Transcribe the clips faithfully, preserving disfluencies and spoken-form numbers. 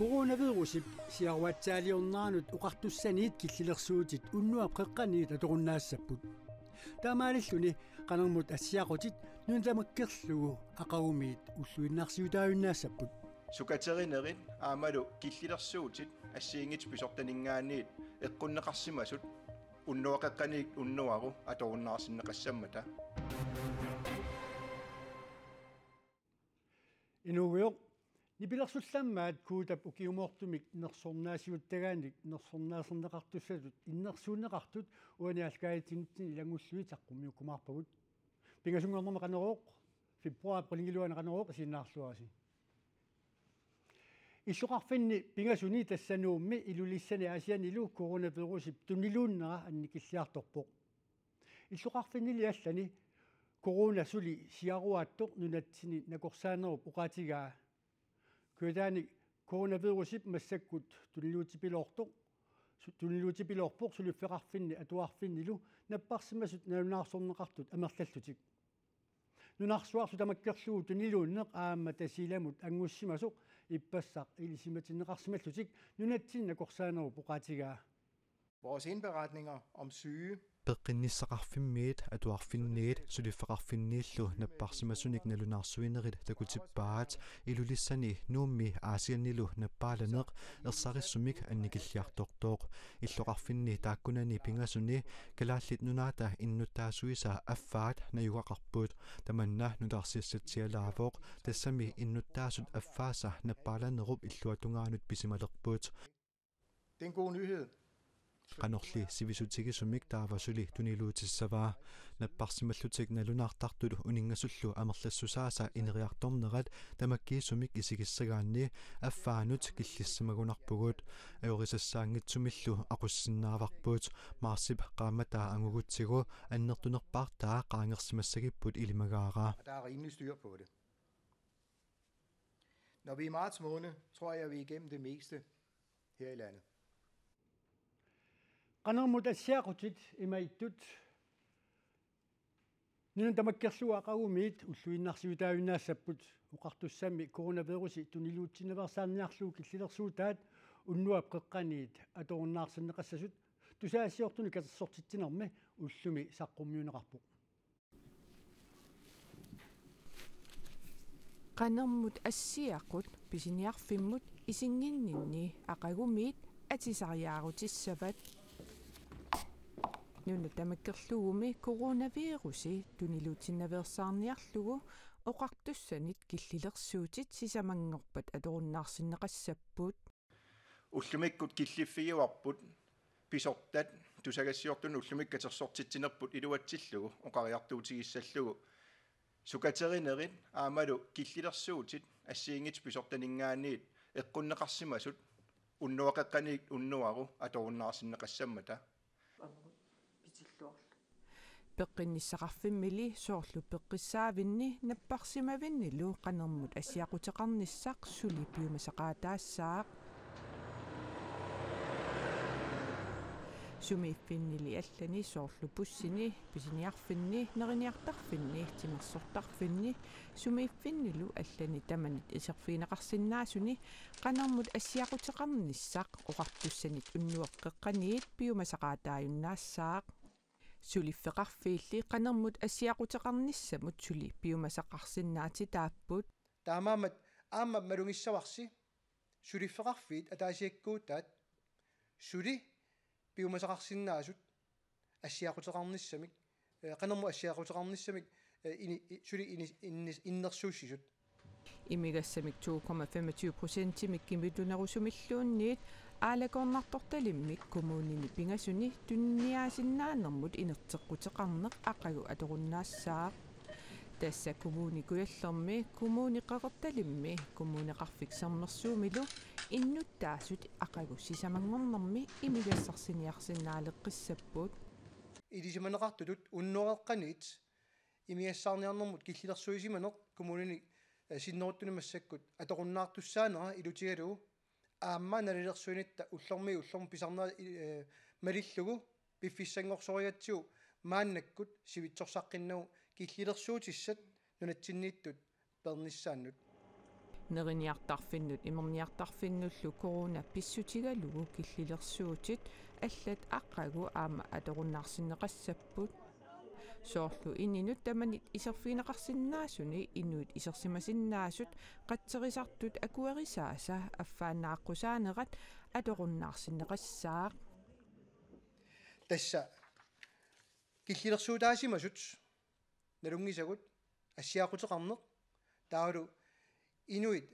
Coronavirusip siaruaatsaaliorneranut oqartussaniit killilersuutit unnuap qeqqaniit atorunnaassapput. Taamaalilluni qanermut assiaqutit nuna tamakkerlugu aqagumiit ulluinnarsiutaajunnaassapput. Sukaterinerit aammalu killilersuutit assigiinngitsut pisortaninngaanniit eqqunneqarsimasut unnuap qeqqaniit unnuaru atorunnaarsinneqassammata. Inuugujoq, nipilersullammaat Guutap ukiumoortumik nersornaasiuttagaanik nersornaaserneqartussatut innersuunneqartut uani aallakaatitsinitsinni ilanngullugit saqqummiukkumaarpagut. Pingasunngornermi Qanorooq, februar qulingiluaani Qanorooq isiginnaarluarisi. Illoqarfinni pingasuni, tassa Nuummi, Ilulissani Aasiannilu coronavirusip tuniluunnera annikilliartorpoq. Illoqarfinnili allani corona suli siaruaattoq nunatsinni nakorsaanerup oqaatigaa. Kujataanik coronavirusip massakkut tuniluutipiloortoq, su-, tuniluutipiloorpoq suliffeqarfinni atuarfinnilu napparsimasut nalunaarsorneqartut amerlallutik. Nunarsuarsu tamakkerlugu tuniluunneq aamma Tasiilamut anngussimasoq ippassaq ilisimatinneqarsimallutik nunatsinni nakorsaanerup oqaatigaa. Vores indberetninger om syge. Peqqinnissaqarfimmiit atuarfinniit suliffeqarfinniillu napparsimasunik nalunaarsuinerit takutippaat. Ilulissani, Nuummi Aasiannilu nappaalaneq ersarissumik annikilliartortoq. Illoqarfinni taakkunani pingasuni Kalaallit Nunaata innuttaasuisa affaat najugaqarput. Tamanna nutaarsiassatsialaavoq, tassami innuttaasut affaasa nappaalanerup illuatungaanut pisimalerput. Det er en god nyhed. Qanorli sivisutigisumik taava suli tuniluutissava? Napparsimallutik nalunaartartut uninngasullu amerlassusaasa ineriartornerat tamakkiisumik isigissagaanni affaanut killissimagunarpugut. Ajorisassaanngitsumillu aqussinnaavarput. Marsip qaammataa angugutsigu annertunerpaartaa qaangersimassagipput ilimagaara. Og der er rimelig styr på det. Når vi er i marts måned, tror jeg, vi er igennem det meste her i landet. Qanermut assiaqutit imaattut nuna tamakkerlugu aqagumiit ulluinnarsiutaajunnaassapput. Oqartussammi coronavirusi tuniluutsinnaveersaarniarlugu killilersuutaat unnuap qeqqaniit atorunnaarsinneqassasut tusagassiortunik katersortitsinermi ullumi saqqummiunneqarpoq. Qanermut assiaqut pisiniarfimmut isinnginninni aqagumiit atisariaarutissavat. Nuna tamakkerlugumi coronavirusi tuniluutsinnaveersaarniarlugu oqartussanit killilersuutit sisamanngorpat atorunnaarsinneqassapput. Ullumikkut killiffigivarput pisortat tusagassiortunut ullumikkut katersortitsinerput iluatsillugu oqariartuutigissallugu sukaterinerit aammalu killilersuutit assigiinngitsut pisortaninngaanniit eqqunneqarsimasut unnuap qeqqaniit unnuaru atorunnaarsinneqassammata. Peqqinnissaqarfimmili soorlu peqqissaavinni napparsimavinnilu qanermut assiaquteqarnissaq suli piumasaqaataassaaq. Sumiiffinnili allani soorlu bussini, pisiniarfinni, neriniartarfinni, timersortarfinni, sumiiffinnilu allani tamanit iserfigineqarsinnaasuni qanermut assiaquteqarnissaq oqartussanit unnuap qeqqaniit piumasaqaataajunnaassaaq. Suliffeqarfiilli qanermut assiaquteqarnissamut suli piumasaqarsinnaatitaapput. Taamaammat aamma malugissavarsi suliffeqarfiit ataasiakkuutaat suli piumasaqarsinnaasut assiaquteqarnissamik, eh, qanermut assiaquteqarnissamik, eh, ini-, i-, suli ini-, innis-, innersuussisut. Imigassamik to komma femogtyve procentimik kimittunerusumilluunniit aalakoornartortalimmik kommunini pingasuni tuniniaasinnaanermut inerteqquteqarneq aqagu atorunnaassaaq. Tassa Kommune Kujallermi, Kommune Qeqertalimmi, Kommuneqarfik Sermersuumilu innuttaasut aqagu sisamanngornermi imigassarsiniarsinnaaleqqissapput. Ilisimaneqartutut unnuap qeqqaniit imigassaarniarnermut killilersuisimaneq kommunini, eh, sinneruttunik massakkut atorunnaartussaanera ilutigalugu aamma nalilersuinitta ullormiit ullormut pisarnera, eh, malillugu piffissanngorsorigatsigu maannakkut sivitsorsaqqinnagu killilersuutissat nunatsinniittut peernissaannut. Neriniartarfinnut imerniartarfinnullu corona pissutigalugu killilersuutit allat aqagu aamma atorunnaarsinneqassapput. Soorlu ininut tamanit iserfigineqarsinnaasuni inuit isersimasinnaasut qatserisartut akuerisaasa affaannaaqqusaanerat atorunnaarsinneqassaaq. Tassa killilersuutaasimasut nalunngisagut assiaqquteqarneq taavalu inuit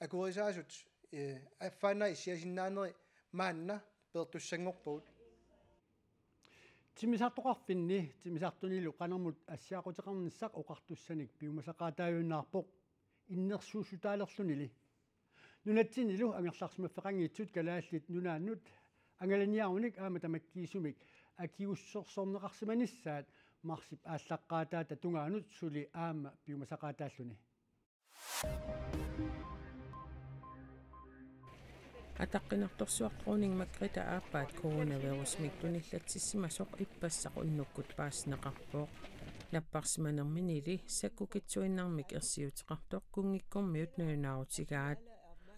akuerisaasut, eh, affaannaa issiasinnaaneri maanna peertussanngorpagut. Timmisartoqarfinni timmisartunilu qanermut assiaqquteqarnissaq oqartussanik piumasaqaataajunnaarpoq innersuussutaalerlunili. Nunatsinnilu angerlarsimaffeqanngitsut Kalaallit Nunaannut angalaniarunik aamma tamakkiisumik akiuussorsorneqarsimanissaat marsip aallaqqaataata tungaanut suli aamma piumasaqaataalluni. Ataqqinartorsuaq dronning Margrethe aappaat coronavirusmik tunillatsissimasoq ippassaq unnukkut paasineqarpoq. Napparsimanerminili sakkukitsuinnarmik ersiuteqartoq kunngikkormiut nalunaarutigaat.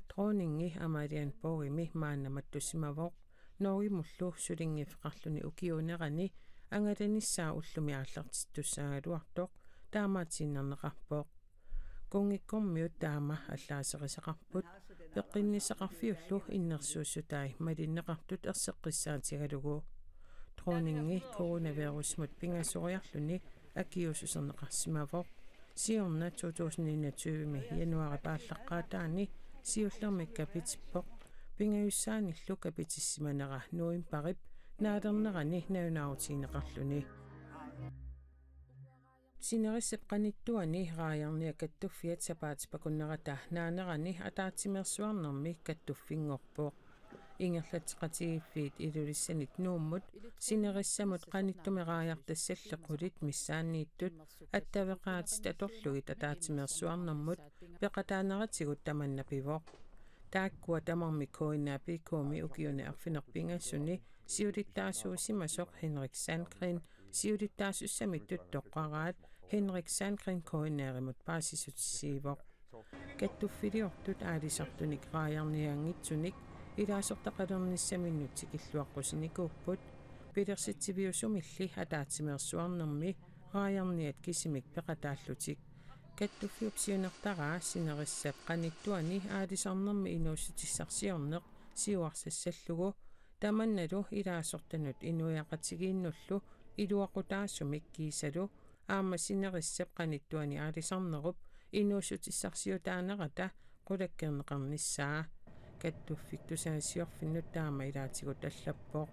Dronningi Amalienborgimi maanna mattussimavoq. Norgemullu sulinngiffeqarluni ukiuunerani angalanissaa ullumi aallartittussaagaluartoq taamaatiinnarneqarpoq. Kunngikkormiut taama allaaserisaqarput, peqqinnissaqarfiullu innersuussutai malinneqartut erseqqissaatigalugu. Dronningi coronavirusmut pingasoriarluni akiuussuserneqarsimavoq. Siorna to tusind enogtyve-mi januaarip aallaqqaataani siullermik kapitippoq. Pingajussaanillu kapitissimanera novembarip naalernerani nalunaarutigineqarluni. Sinerissap qanittuani raajarniat kattuffiat sapaatip akunnerata naanerani ataatsimeersuarnermi kattuffinngorpoq. Ingerlatseqatigiiffiit Ilulissanit Nuummut sinerissamut qanittumi raajartassalli qulit missaanniittut attaveqaatit atorlugit ataatsimeersuarnermut peqataaneratigut tamanna pivoq. Taakkua tamarmik K N A P K-mi ukiuni arfineq-pingasuni siulittaasuusimasoq Henrik Sandgreen siulittaasussamittut toqqaraat Henrik Sandgreen K N R-imut paasissutissiivoq. Kattuffiliortut aalisartunik raajarnianngitsunik ilaasortaqalernissaminnut tikilluaqqusinikuupput, pilersitsiviusumilli ataatsimeersuarnermi raajarniat kisimik peqataallutik. Kattuffiup siunertaraa sinerissap qanittuani aalisarnermi inuussutissarsiorneq siuarsassallugu, tamannalu ilaasortanut inuiaqatigiinnullu iluaqutaasumik kiisalu aamma sinerissap qanittuani aalisarnerup inuussutissarsiutaanerata qulakkeerneqarnissaa. Kattuffik tusagassiorfinnut taama ilaatigut allappoq.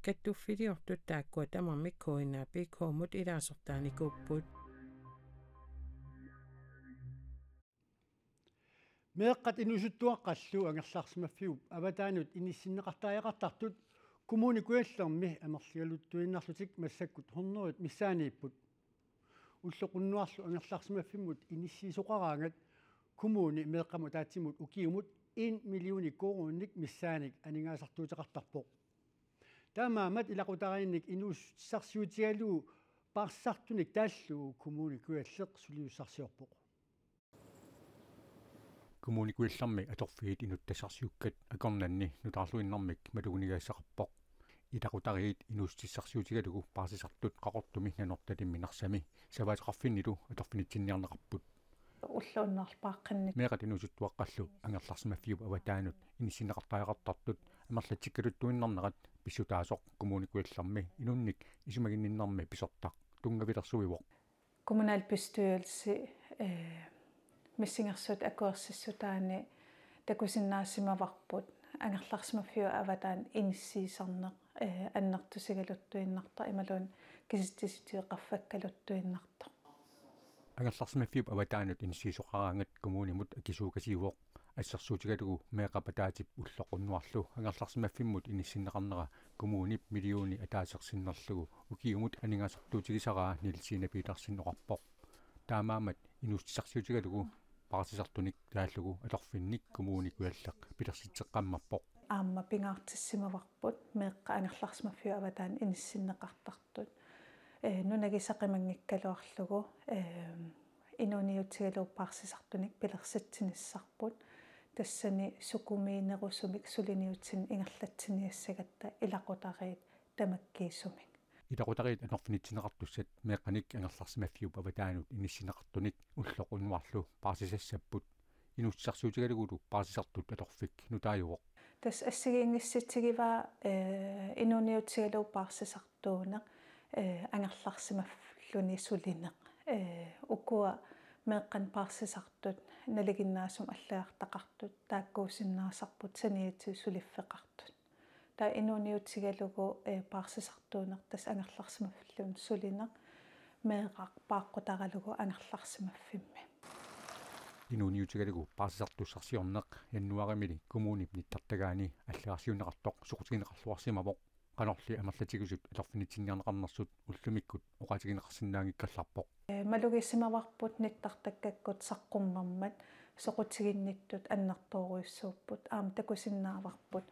Kattuffiliortut taakkua tamarmik K N A P K-mut ilaasortaanikuupput. Meeqqat inuusuttuaqqallu angerlarsimaffiup avataanut inissinneqartariaqartartut Kommune Kujallermi amerligaluttuinnarlutik massakkut hundredet missaaniipput. Ulloq unnuarlu angerlarsimaffimmut inissiisoqaraangat kommuni meeqqamut ataatsimut ukiumut en millioni koruuninik missaanik aningaasartuuteqartarpoq. Taamaammat ilaqutariinnik inuussutissarsiutigalugu paarsisartunik taallugu Kommune Kujalleq suliussarsiorpoq. Kommune Kujallermi atorfiit inuttassarsiukkat akornanni nutaarluinnarmik maluginiagassaqarpoq. Ilaqutariit inuussutissarsiutigalugu paarsisartut Qaqortumi, Nanortalimmi, Narsami savaateqarfinnilu atorfinitsinniarneqarput. Ulloq unnuarlu paaqqinnik. Meeqqat inuusuttuaqqallu angerlarsimaffiup avataanut inissinneqartariaqartartut amerlatsikkaluttuinnarnerat pissutaasoq Kommune Kujallermi inunnik isumaginninnermi pisortaq tunngavilersuivoq. Kommunalbestyrelse, eh, missingersuut akuersissutaanni takusinnaassimavarput angerlarsimaffiup avataanut inissiisarneq, eh, annertusigaluttuinnartoq imaluunniit kisitsisitigeqarfakkaluttuinnartoq. Angerlarsimaffiup avataanut inissiisoqaraangat kommunimut akisuukasiuvoq. Assersuutigalugu meeqqap ataatsip ulloq unnuarlu angerlarsimaffimmut inissinneqarnera kommunip millioni ataaseq sinnerlugu ukiumut aningaasartuutigisaraa Niels Signe Petersen oqarpoq. Taamaammat inuussutissarsiutigalugu paarsisartunik taallugu atorfinnik Kommune Kujalleq pilersitseqqammerpoq. Aamma pingaartissimavarput meeqqat angerlarsimaffiup avataanut inissinneqartartut. Eh, nunagisa qimanngikkaluarlugu, eh, Inuuniutigalugu paarsisartunik pilersitsinissarput, tassani sukumiinerusumik suliniutinut ingerlatsiniassagatta ilaqutariit tamakkiisumik. Ilaqutariit atorfinitsinneqartussat meeqqanik angerlarsimaffiup avataanut inissinneqartunik ulloq unnuarlu paarsisassapput. Inuussutissarsiutigalugulu paarsisartut atorfik nutaajuvoq. Tassa assigiinngissutigivaa, eh, inuuniutigalugu paarsisartuuneq, eh, angerlarsimaffilluni sulineq. Eh, ukua meeqqanik paarsisartut nalinginnaasumik allagartaqartut taakkuusinnaasarput saniatigut suliffeqartut. Taava inuuniutigalugu, eh, paarsisartuuneq tassa angerlarsimaffilluni sulineq meeraq paaqqutaralugu angerlarsimaffimmi. Inuuniutigalugu paarsisartussarsiorneq januarimili kommunip nittartagaani allagarsiunneqartoq soqutigineqarluarsimavoq. Qanorli amerlatigisut atorfinitsinniarneqarnersut ullumikkut oqaatigineqarsinnaanngikkallarpoq. Eh, malugisimavarput nittartakkakkut saqqummermat soqutiginnittut annertoorujussuupput, aamma takusinnaavarput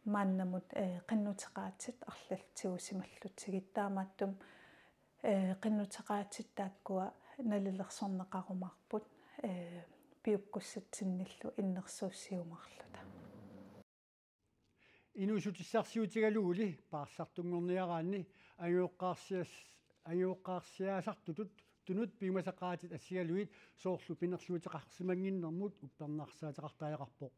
maannamut, eh, qinnuteqaatit arlallit tigusimallutigit, taamaattumik, eh, qinnuteqaatit taakkua nalilersorneqarumaarput, eh, piukkussatsinnillu innersuussiumaarluta. Inuussutissarsiutigaluguli paarsisartunngorniaraanni angajoqqaarsias-, angajoqqaarsiaasartutut tunut piumasaqaatit assigalugit soorlu pinerluuteqarsimannginnermut uppernarsaateqartariaqarpoq.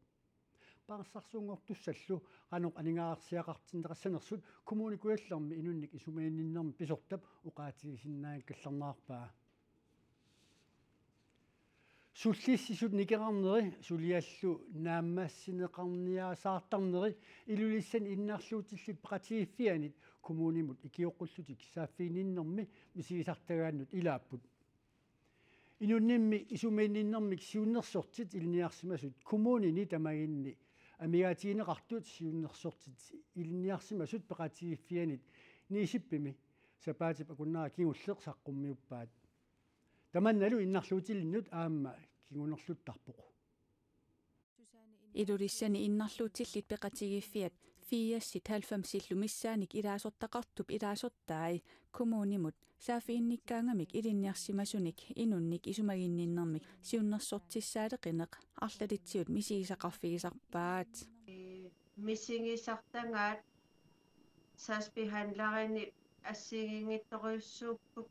Paarsisarsuunngortussallu qanoq aningaasarsiaqartinneqassanersut Kommune Kujallermi inunnik isumaginninnermik pisortap oqaatigisinnaanngikkallarnerarpaa. Sullissisut nikerarneri suliallu naammassineqarniasaartarneri Ilulissani innarluutillit peqatigiiffiannit kommunimut ikioqqullutik saaffiginninnermi misigisartagaannut ilaapput. Inunnimmi isumaginninnermik siunnersortit ilinniarsimasut kommunini tamaginni amigaatigineqartut siunnersortit ilinniarsimasut peqatigiiffiannit Niisippimi sapaatip akunnera kingulleq saqqummiuppaat. Tamannalu innarluutilinnut aamma kingunerluttarpoq. Ilulissani innarluutillit peqatigiiffiat firsit halvfemsillu missaannik ilaasortaqartup ilaasortai kommunimut saaffiginnikkaangamik ilinniarsimasunik inunnik isumaginninnermik siunnersortissaaleqineq arlalitsigut misigisaqarfigisarpaat. Misigisartagaat sagsbehandlerinit assigiinngitsorujussuupput,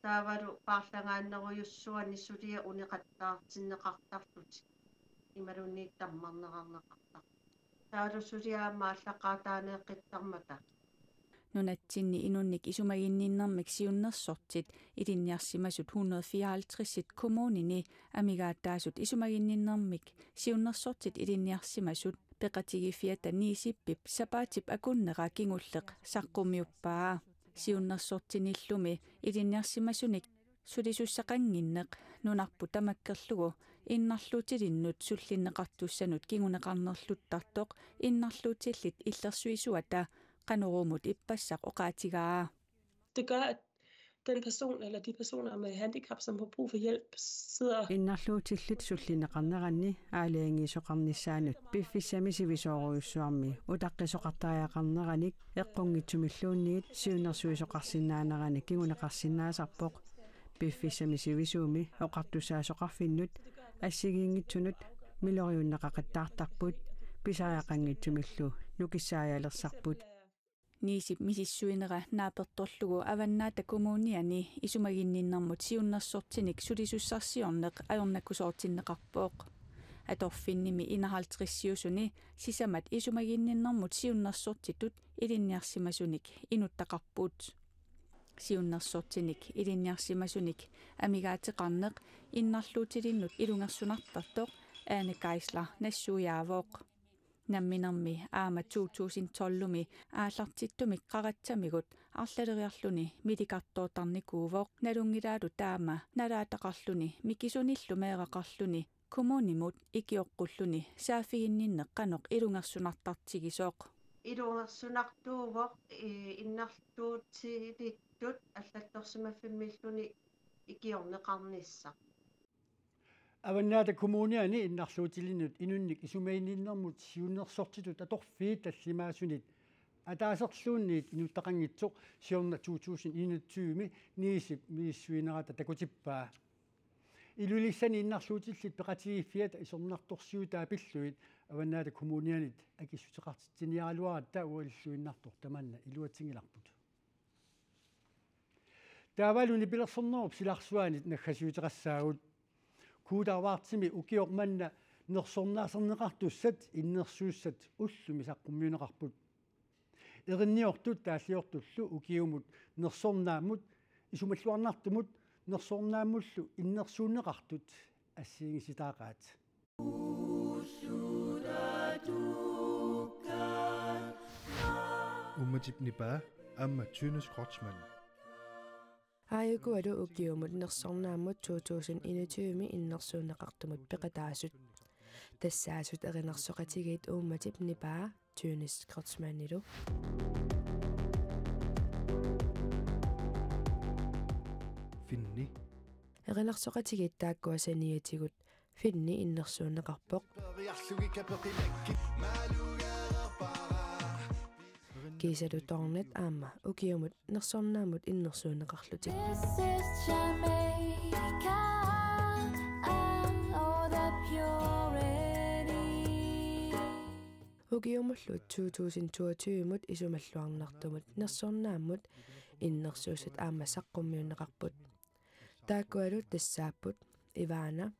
taavalu paarlagaannerujussuanni suliat uneqattaartinneqartarlutik imaluunniit tammarneqarneqartarlutik. Taavalu suliat aamma aallaqqaataaneeqqittarmata. Nunatsinni inunnik isumaginninnermik siunnersortit ilinniarsimasut hundrede fireoghalvtredsit kommunini amigaataasut isumaginninnermik siunnersortit ilinniarsimasut peqatigiiffiata Niisippip sapaatip akunnera kingulleq saqqummiuppaa. Siunnersortinillumi ilinniarsimasunik sulisussaqannginneq nunarput tamakkerlugu innarluutilinnut sullinneqartussanut kinguneqarnerluttartoq innarluutillit illersuisuata Qanorumut ippassaq oqaatigaa. Det gør, at den person eller de personer med handicap, som har brug for hjælp, sidder Innarluutillit sullinneqarneranni aalajangiisoqarnissaanut piffissami sivisoorujussuarmi utaqqisoqartariaqarneranik eqqunngitsumilluunniit siunnersuisoqarsinnaaneranik kinguneqarsinnaasarpoq. Piffissami sivisuumi oqartussaasoqarfinnut assigiinngitsunut miloriunneqaqattaartarput, pisariaqanngitsumillu nukissaajalersarput. Niisip misissuinera naapertorlugu Avannaata Kommuniani isumaginninnermut siunnersortinik sulisussarsiorneq ajornakusoortinneqarpoq. Atorfinnimi enoghalvtredsiusuni sisamat isumaginninnermut siunnersortitut ilinniarsimasunik inuttaqarput. Siunnersortinik ilinniarsimasunik amigaateqarneq innarluutilinnut ilungersunartartoq Ane Geisler nassuiaavoq. Namminermi aamma to tusind tolvimi aallartittumik qaratsamigut arlaleriarluni milikartoortarnikuuvoq, nalunngilaalu taama nalaataqarluni mikisunillu meeraqarluni kommunimut ikioqqulluni saaffiginninneq qanoq ilungersunartartigisoq. Ilungersunartuuvoq, eh, innarluutilittut allattorsimaffimmilluni ikiorneqarnissaq. Avannaata Kommuniani innarluutilinnut inunnik isumaginninnermut siunnersortitut atorfiit tallimaasunit ataaserluunniit inuttaqanngitsoq siorna to tusind enogtyve Niisip misissuinerata takutippaa. Ilulissani innarluutillit peqatigiiffiata isornartorsiutaa pillugit Avannaata Kommunianit akissuteqartitsiniaraluaratta ualilluinnartoq tamanna iluatsingilarput. Taavalu nipilersornerup silarsuanit naggasiuteqassaagut. Kuuta Avartsimi ukioq manna nersornaaserneqartussat innersuussat ullumi saqqummiunneqarput. Erinniortut taalliortullu ukiumut nersornaammut isumalluarnartumut nersornaammullu innersuunneqartut assigiinngisitaaqaat. Uummatip nipaa aamma Tønnes Kreutzmann. Aajukualu ukiumut nersornaammut to tusind enogtyve-mi innersuunneqartumut peqataasut. Tassaasut erinarsoqatigiit Uummatip nipaa Tønnes Kreutzmannilu. Finni. Erinarsoqatigiit taakkua saniatigut Finni innersuunneqarpoq. Kiisalu Tårnet aamma ukiumut nersornaammut innersuunneqarlutik. This is Jamaica, and all the purity. Ukiumullu to tusind toogtyve-mut isumalluarnartumut nersornaammut innersuussat aamma saqqummiunneqarput. Taakkualu tassaapput Ivana,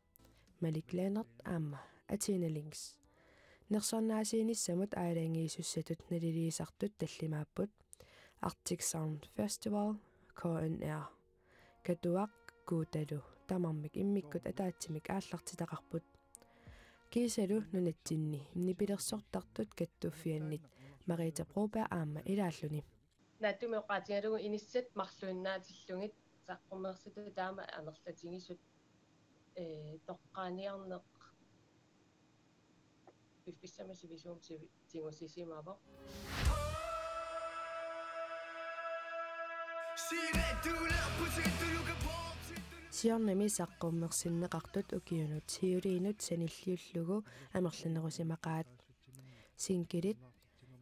Malik Lennert aamma Athena Links. Nersornaasiinissamut aalajangiisussatut naliliisartut tallimaapput Arctic Sound Festival, K N R. Katuaq, Kuutalu tamarmik immikkut ataatsimik aallartitaqarput. Kiisalu nunatsinni nipilersortartut kattuffiannit Marita Broberg aamma ilaalluni. Naatsumik oqaatigalugu inissat marluinnaatillugit saqqummersitut taama amerlatigisut, ee, toqqaaniarneq piffissami sivisuumi sivi-, tigusisimavoq. Siornami saqqummersinneqartut ukiunut siuliinut sanilliullugu amerlanerusimaqaat. Singilit,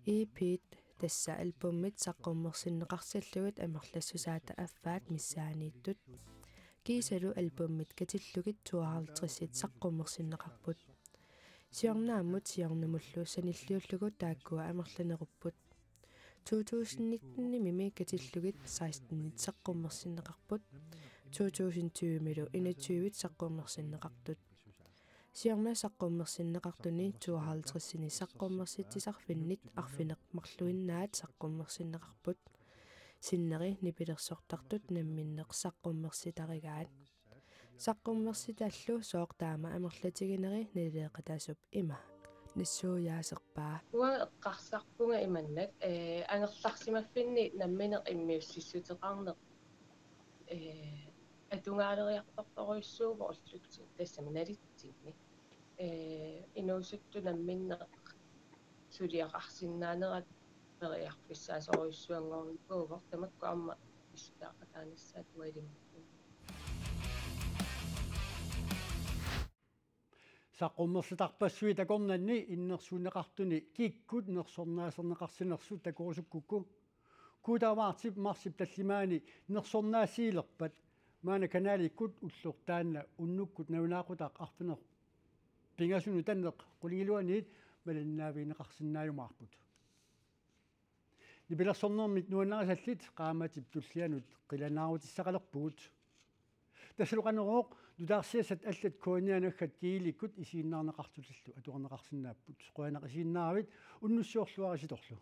E P-t, tassa albumit saqqummersinneqarsillugit amerlassusaata affaat missaaniittut. Kiisalu albumit katillugit tooghalvtredsit saqqummersinneqarput. Siornaammut siornamullu sanilliullugu taakkua amerlanerupput. To tusind nitten-imi katillugit sekstenit saqqummersinneqarput. To tusind tyve-milu enogtyve-t saqqummersinneqartut. Siorna saqqummersinneqartuni tooghalvtredsini saqqummersitsisarfinnit arfineq-marluinnaat saqqummersinneqarput. Sinneri nipilersortartut namminneq saqqummersitarigaat. Saqqummersitallu sooq taama amerlatigineri nalileeqatasup ima nassuiaaserpaa. Uanga eqqarsarpunga imannak, ee, angerlarsimaffinni nammineq immiussissuteqarneq, ee, atugaaleriartortorujussuuvoq ullutsinni tassami nalitsinni. Ee, inuusuttut namminneq suliaqarsinnaanerat periarfissaasorujussuanngornikuuvoq, tamakku aamma pissutaaqataanissaat ualimmut. Saqqummersitarpassuit takornanni innersuunneqartuni kikkut nersornaaserneqarsinersut takorusukkukku, Kuuta Avartip marsip tallimaani nersornaasiilerpat maanna kanalikkut ulloq taanna unnukkut nalunaaqutaq arfineq-pingasunut tanneq qulingiluaniit malinnaavigineqarsinnaajumaarput. Nipilersornermit nuannarisallit qaammatip tullianut qilanaarutissaqalerpugut. Tassalu Qanorooq nutaarsiassat allat K N R-naggat G L-ikkut isiginnaarneqarlutillu atuarneqarsinnaapput. Qujanaq isiginnaaravit, unnussiorluarisitorlu.